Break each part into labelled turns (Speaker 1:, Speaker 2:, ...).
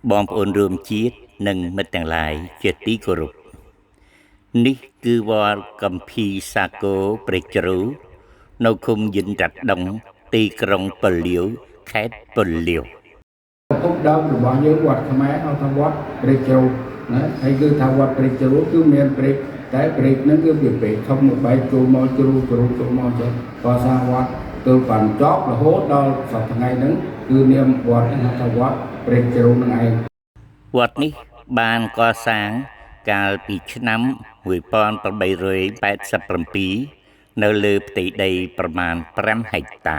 Speaker 1: បងប្អូនរួមជាតិនិងមិត្តទាំងឡាយជាទីគោរពនេះគឺវត្តកំភីសាគរព្រៃជ្រៅនៅឃុំយិនតាដុងទីក្រុងពលាវខេត្តពលាវ
Speaker 2: ឪពុកដើមរបស់យើងវត្តខ្មែរហៅថាវត្តព្រែកជ្រៅណាហើយគឺថាវត្តព្រែកជ្រៅគឺមានព្រែកតែព្រែកហ្នឹងគឺវាព្រែកធំមួយបែកចូលមកជ្រូជ្រូចូលមកចេះកសាងវត្តទៅបានចប់រហូតដល់សប្តាហ៍ថ្ងៃហ្នឹងគឺនាមវត្តហៅថាវត្តព្រែកជ្រៅនឹងឯង
Speaker 1: វត្តនេះបានកសាងកាលពីឆ្នាំ1887នៅលើផ្ទៃដីប្រមាណ5ហិកតា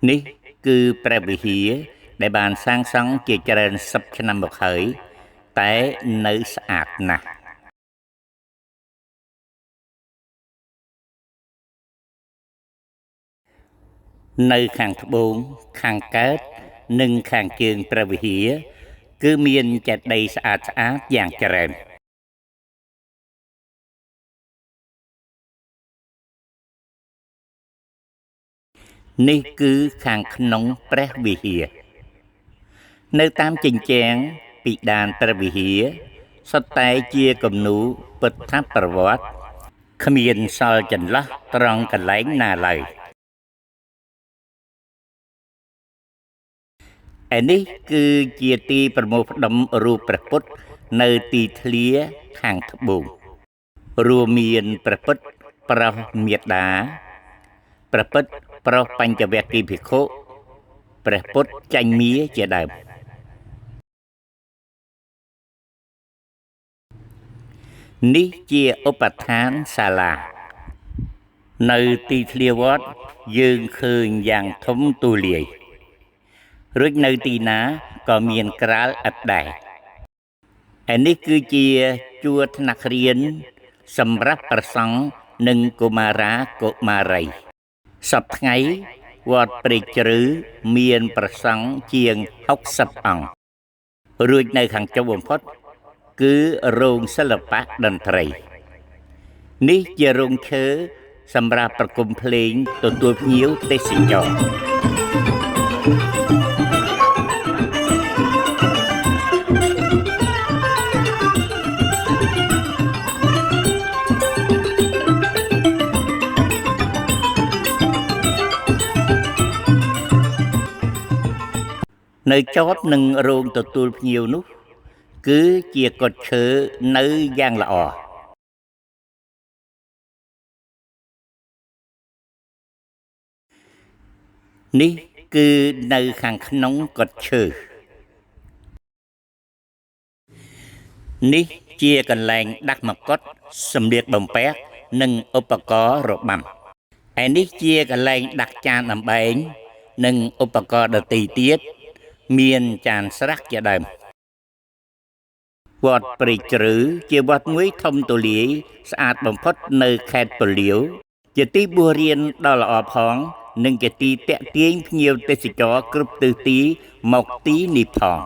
Speaker 1: នេះគឺព្រះវិហារដែលបានសាងសង់ជាច្រើនសិបឆ្នាំមកហើយតែនៅស្អាតណាស់នៅខាងត្បូងខាងកើតនិងខាងជើងព្រះវិហារគឺមានចេតិយស្អាតស្អាតយ៉ាងច្រើននេះគឺខាងក្នុងព្រះវិហារនៅតាមជញ្ជាំងពិដានព្រះវិហារសុទ្ធតែជាគំនូរពុទ្ធប្រវត្តិគ្មានសល់ចន្លោះត្រង់កន្លែងណាឡើយឯនេះគឺជាទីប្រមូលផ្ដុំរូបព្រះពុទ្ធនៅទីធ្លាខាងត្បូងរួមមានព្រះពុទ្ធប្រោសមេដាព្រះពុទ្ធប្រោសបញ្ចវគិភិក្ខុព្រះពុទ្ធចន្មាជាដើមនេះជាឧបដ្ឋានសាលានៅទីធ្លាវត្តយើងឃើញយ៉ាងធំទូលាយរួចនៅទីណាក៏មានក្រាលឥដ្ឋដែរឯនេះគឺជាជួរថ្នាក់រៀនសម្រាប់ព្រះសង្ឃនិងកុមារាកុមារីសព្វថ្ងៃវត្តព្រែកជ្រៅមានព្រះសង្ឃជាង60អង្គរួចនៅខាងចុងបំផុតគឺរោងសិល្បៈតន្ត្រីនេះជារោងឈើសម្រាប់ប្រគំភ្លេងទទួលភ្ញៀវទេសចរនៅចតនឹងរោងទទួលភ្ញៀវនោះគឺជាកុដិឈើនៅយ៉ាងល្អនេះគឺនៅខាងក្នុងកុដិឈើនេះជាកន្លែងដាក់មកុដសម្លៀកបំពាក់និងឧបករណ៍របាំឯនេះជាកន្លែងដាក់ចានអំបែងនិងឧបករណ៍ដទៃទៀតមានចានស្រះជាដើមវត្តព្រៃជ្រៅជាវត្តមួយធំទូលាយស្អាតបំផុតនៅខេត្តពលាវជាទីបួសរៀនដ៏ល្អផងនិងជាទីទាក់ទាញភ្ញៀវទេសចរគ្រប់ទិសទីមកទីនេះផង